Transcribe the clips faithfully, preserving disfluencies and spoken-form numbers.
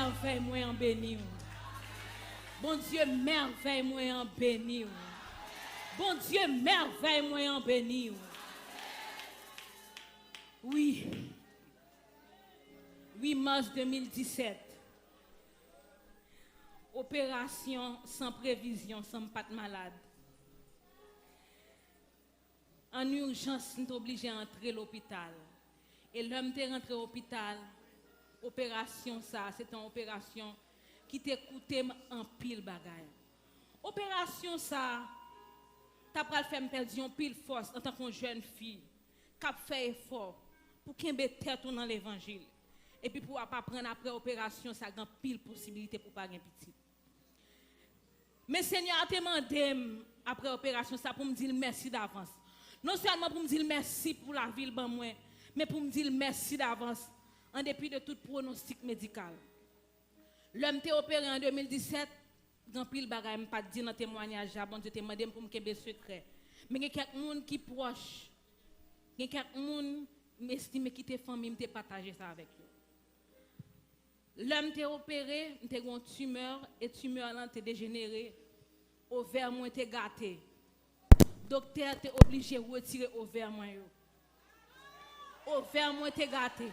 Mèvèy mwen an beni w. Bondye, mèvèy mwen an beni w. Bondye, mèvèy mwen an beni w. Wi. Uit mas de mil disèt. Operasyon san previzyon, san m pa t malad. An ijans, m te oblije antre lopital. E lè m te rantre lopital, operasyon sa a, se te yon operasyon ki te koute m anpil bagay. Operasyon sa a, ta pral fè m pèdi anpil fòs antanke yon jèn fi k ap fè efò pou kenbe tèt ou nan levanjil. Epi pou w ap aprann apre operasyon sa, gen anpil posibilite pou w pa gen pitit. Men Senyè a te mande m, apre operasyon sa, pou m di l mèsi davans. Non sèlman pou m di l mèsi pou lavi l ban mwen, men pou m di l mèsi davans, an depi de tout pwonostik medikal. Lè m te opere an de mil disèt, gen anpil bagay m pa t di nan temwayaj la, Bondye te mande m pou m kenbe sekrè. Men gen kèk moun ki pwòch, gen kèk moun m estime ki te fanmi m, te pataje sa avèk yo. Lè m te opere, m te gen yon timè, e timè lan te dejenere. Ovè mwen te gate. Doktè te oblije retire ovè mwen yo. Ovè mwen te gate.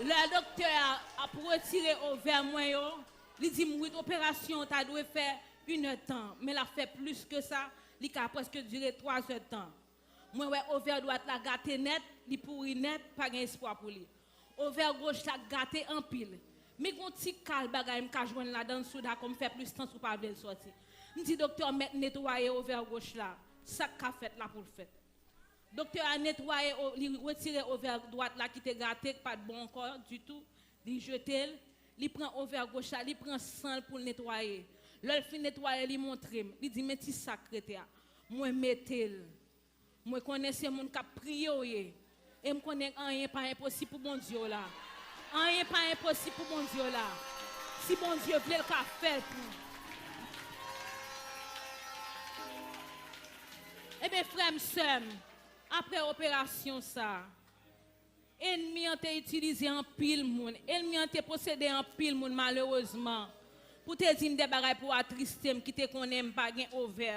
Lè doktè a ap retire ovè mwen yo, li di m, "Wi, operasyon an ta dwe fè inèdtan, men l ap fè plis ke sa, li ka prèske dire twazèdtan." Mwen wè ovè dwat la gate nèt, li pouri nèt, pa gen espwa pou li. Ovè goch la gate anpil. Men gon ti kal bagay m ka jwenn ladan l, si w dakò m fè plis tan si w pa vle l sòti. M di doktè, "Mèt netwaye ovè goch la. Sa k ka fèt la pou l fèt." Doktè a netwaye, o- li retire ovè dwat la ki te gate, k pa t bon ankò ditou. Li jete l, li pran ovè goch la, li pran san l pou l netwaye. Lè l fin netwaye, li montre m. Li di, "Men ti sa k rete a." Mwen mete l. Mwen konnen se moun k ap priye w ye. E m konnen anyen pa enposib pou Bondye w la. Anyen pa enposib pou Bondye w la. Si Bondye vle, l ka fè l pou ou. Ebyen, frè m, sè m, apre operasyon sa a, enmi an te itilize anpil moun. Enmi an te posede anpil moun, malerezman. Pou te di m de bagay pou atriste m, ki te konnen m pa gen ovè.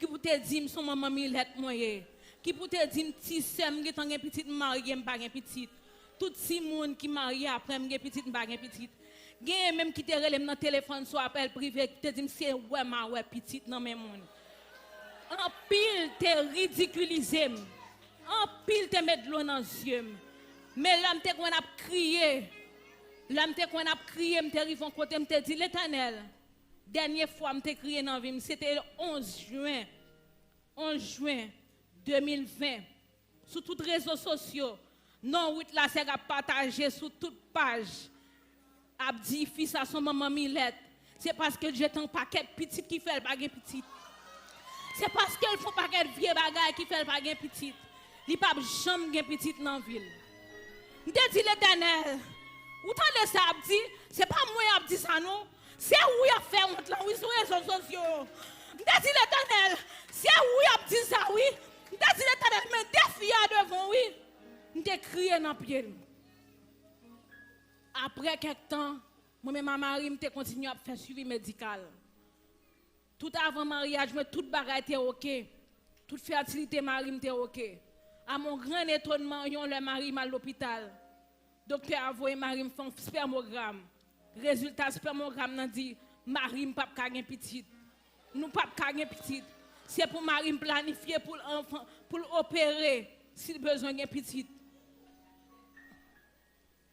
Ki pou te di m se yon manman milèt mwen ye. Ki pou te di m ti sè m gentan gen pitit, m marye, m pa gen pitit. Tout timoun ki marye apre m gen pitit, m pa gen pitit. Genyen menm ki te rele m nan telefòn sou apèl prive, ki te di m se wè m a wè pitit nan men moun. Anpil te ridikilize m. Anpil te met dlo nan zye m. Men lè m te konn ap kriye, lè m te konn ap kriye, m te rive yon kote, m te di, "Letènèl, dènye fwa m te kriye nan vi m, se te onz jen, onz jen de mil ven, sou tout rezo sosyo, non Ruth Lassègue ap pataje sou tout paj, ap di fi sa se yon manman milèt. Se paske l jete yon pakèt pitit ki fè l pa gen pitit. Se paske l fè yon pakèt vye bagay ki fè l pa gen pitit. Li p ap janm gen pitit nan vi l." M te di, "Letènèl, ou tande sa y ap di? Se pa mwen y ap di sa non. Se ou y ap fè wont lan wi sou rezo sosyo yo." M te di, "Letènèl, se ou y ap di sa wi." M te di, "Letènèl, men defi a devan w wi." M te kriye nan pye l. Apre kèk tan, mwen menm a mari m te kontinye ap fè swivi medikal. Tout avan maryaj mwen, tout bagay te oke. Tout fètilite mari m te oke. A mon gran etonman, yon lè mari m al lopital, doktè a voye mari m fè yon spèmogram. Rezilta spèmogram nan di, mari m p ap ka gen pitit. Nou p ap ka gen pitit. Se pou mari m planifye pou l anfan, pou l opere, si l bezwen gen pitit.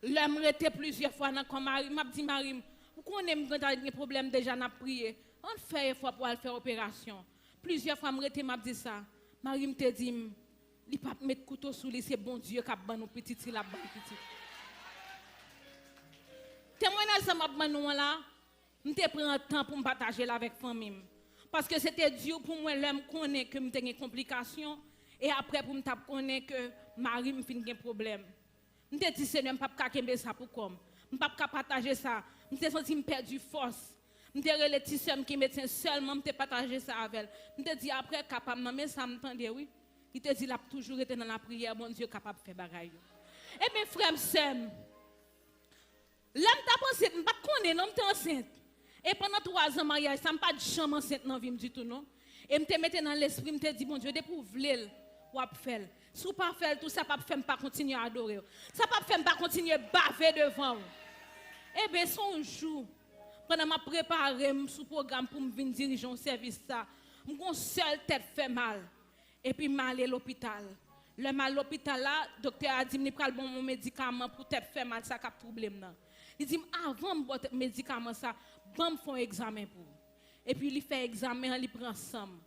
Lè m rete plizyè fwa nan kò mari m, m ap di mari m, "Ou konnen m gentan gen pwoblèm deja, n ap priye. Ann fè efò pou al fè operasyon." Plizyè fwa m rete, m ap di sa. Mari m te di m, "Li p ap met kouto sou li, se Bondye k ap ban nou pitit, si l ap ban nou pitit." Temwayaj sa m ap ban nou an la, m te pran tan pou m pataje l avèk fanmi m. Paske se te di pou mwen lè m konnen ke m te gen konplikasyon, e apre pou m t ap konnen ke mari m fin gen pwoblèm. M te di, "Senyè, m p ap ka kenbe sa pou kò m. M p ap ka pataje sa." M te santi m pèdi fòs. M te rele ti sè m ki medsen sèlman, m te pataje sa avè l. M te di, "Apre ka pa m nan men sa m tande wi." Li te di l ap toujou rete nan lapriyè, Bondye kapab fè bagay yo. Ebyen, frè m, sè m, Lè m t ap ansent, m pa t konnen non, m te ansent. E pandan twa zan maryaj sa, m pa t janm ansent nan vi m ditou non. E m te mete nan lespri m, te di Bondye, depi w vle l, w ap fè l. Si w pa fè l tou, sa p ap fè m pa kontinye adore w. Sa p ap fè m pa kontinye bave devan w. Eben, se yon jou, pandan m ap prepare m sou pwogram pou m vin dirije yon sèvis sa, m gen yon sèl tèt fè mal. Epi m ale lopital. Lè m al lopital la, doktè a di m li pral ban m yon medikaman pou tèt fè mal sa k ap twouble m nan. Li di m, avan m ba w medikaman sa, ban m fè yon egzamen pou ou. Epi li fè egzamen an, li pran san m.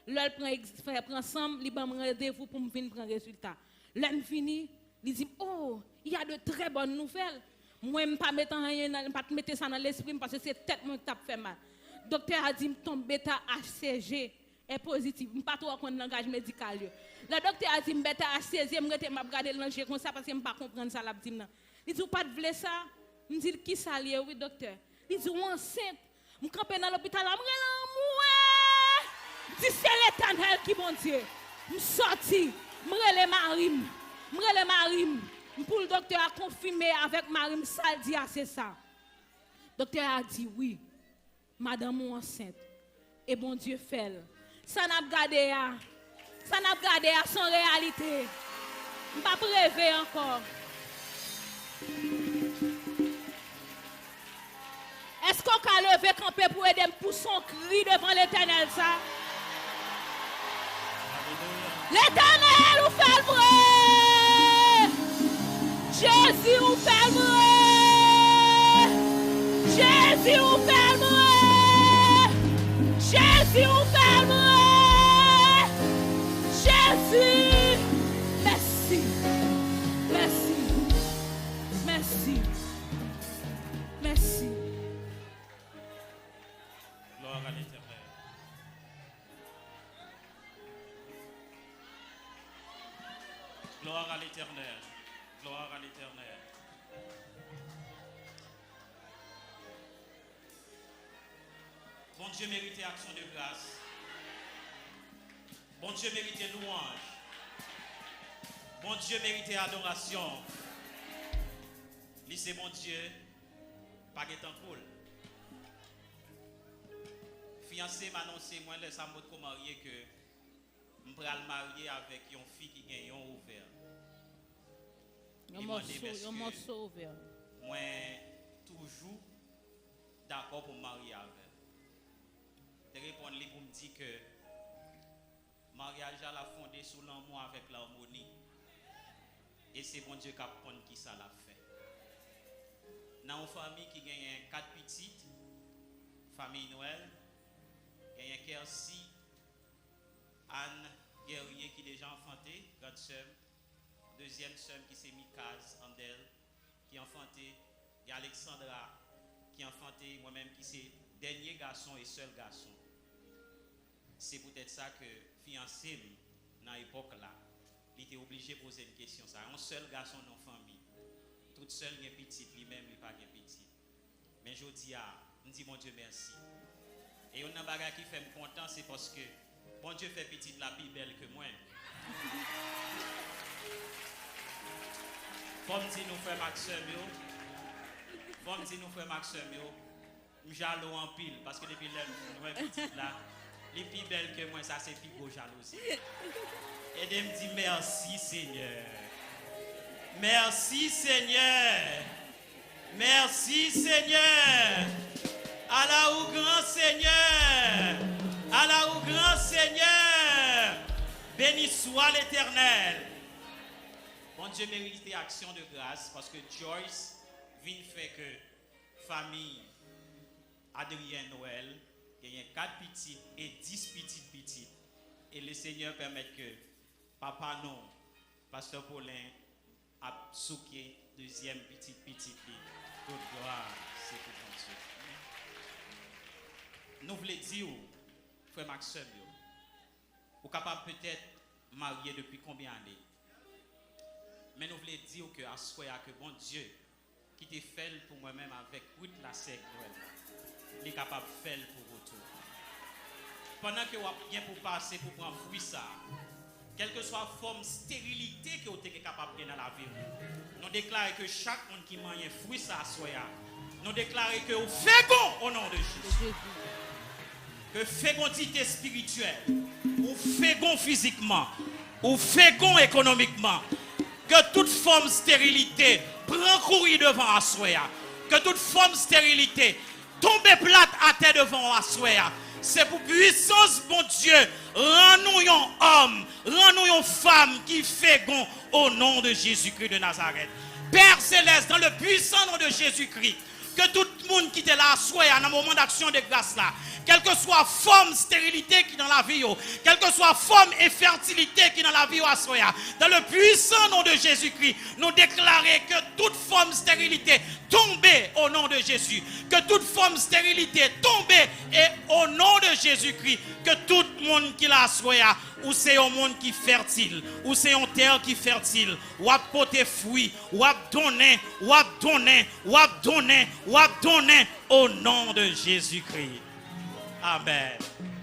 Lè l pran, fè pran san m, li ban m randevou pou m vin pran rezilta. Lè m vini, li di m, oh, il y a de très bonnes nouvelles. Mwen, m pa met anyen nan, m pa t mete sa nan lespri m, paske se tèt mwen ki t ap fè mal. Doktè a di m ton beta H C G est positif. M pa twò konn langaj medikal yo. Lè doktè a di m beta H C G, m rete m ap gade l nan je konsa, paske m pa konprann sa l ap di m nan. Li di, ou pa t vle sa? M di l, kisa l ye wi, doktè? Li di, ou ansent. M kanpe nan lopital la, m rele anmwe! M di, se Letènèl ki Bondye. M sòti, m rele mari m. M rele mari m. M pou l doktè a konfime avèk mari m, sa l di a se sa. Doktè a di, wi, madanm ou ansent. E Bondye fè l. Sa n ap gade a, sa n ap gade a, se yon reyalite. M p ap reve ankò. Èske w ka leve kanpe pou ede m pouse yon kri devan Letènèl sa? Letènèl, ou fè l vre! Jezi, ou fè l vre! Jezi, ou fè l vre! Jezi, ou fè l vre! Jezi! Mèsi! Mèsi! Mèsi! Mèsi! Gloire à l'Éternel. Gloire à l'Éternel. Gloire à l'Éternel. Bondye merite aksyon de gras. Bondye merite lwanj. Bondye merite adorasyon. Li se Bondye, pa gen tankou l. Fiyanse m anonse mwen lè sa m potko marye ke m pral marye avèk yon fi ki gen yon ovè. Li mande m èske mwen toujou dakò pou m marye avè l. Te reponn li pou m di ke maryaj la, l ap fonde sou lanmou avèk lamoni. E se Bondye k ap konn kisa l ap fè. Nan yon fanmi ki genyen kat pitit, fanmiy Nwèl, genyen Kercy, Anne Guerrier ki deja anfante, grann sè m, dezyèm sè m ki se Mikaz Andel, ki anfante, gen Alexandra ki anfante, mwen menm ki se dènye gason e sèl gason. Se poutèt sa ke fiyanse m nan epòk la, li te oblije poze m kesyon sa. Yon sèl gason nan fanmi, tout sèl gen pitit, li menm li pa gen pitit. Men jodi a, m di Bondye mèsi. E youn nan bagay ki fè m kontan, se paske Bondye fè pitit la pi bèl ke mwen. Fò m di nou, frè m ak sè m yo, fò m di nou, frè m ak sè m yo, m jalou anpil, paske depi lè m wè pitit la, li pi bèl ke mwen, sa se pi gwo jalouzi. Ede m di, mèsi, Senyè. Mèsi, Senyè. Mèsi, Senyè. Ala ou gran, Senyè. Ala ou gran, Senyè. Beni swa Letènèl. Bondye merite aksyon de gras, paske Joyce vin fè ke fanmi Adrien Noël genyen kat pitit e dis pitit pitit. E Lesenyè pèmèt ke papa nou, pastè Paulin, ap souke dezyèm pitit pitit li. Tout glwa se pou Bondye. Nou vle di w, frè m ak sè m yo, ou kapab petèt marye depi konbyen ane, men nou vle di w ke aswè a ke Bondye ki te fè l pou mwen menm avèk Ruth la sè Noël la, li kapab fè l pou ou tou. Pandan ke w ap gen pou pase pou pran fwi sa a, Kèlkeswa fòm sterilite ke w te gen kapab gen nan lavi w, nou deklare ke chak moun ki manyen fwi sa aswè a, nou deklare ke ou fegon o non de Jezi. Ke fegondite espirityèl, ou fegon fizikman, ou fegon ekonomikman, ke tout fòm sterilite pran kouri devan aswè a, ke tout fòm sterilite tonbe plat atè devan w aswè a. Se pou pwisans Bondye rann ou yon òm, rann ou yon fanm ki fegon o non de Jezikri de Nazarèt. Pè Selès, dans le puissant nom de Jésus-Christ, ke tout moun ki te la aswè a nan moman d'aksyon de gras la, kèlkeswa fòm sterilite ki nan lavi yo, kèlkeswa fòm enfètilite ki nan lavi yo aswè a, dans le puissant nom de Jésus-Christ, nou deklare ke tout fòm sterilite tonbe o non de Jezi. Ke tout fòm sterilite tonbe e o non de Jezikri. Ke tout moun ki la aswè a, ou se yon moun ki fètil, ou se yon tè ki fètil, w ap pote fwi, w ap donnen, w ap donnen, w ap donnen, w ap donnen o non de Jezikri. Amèn.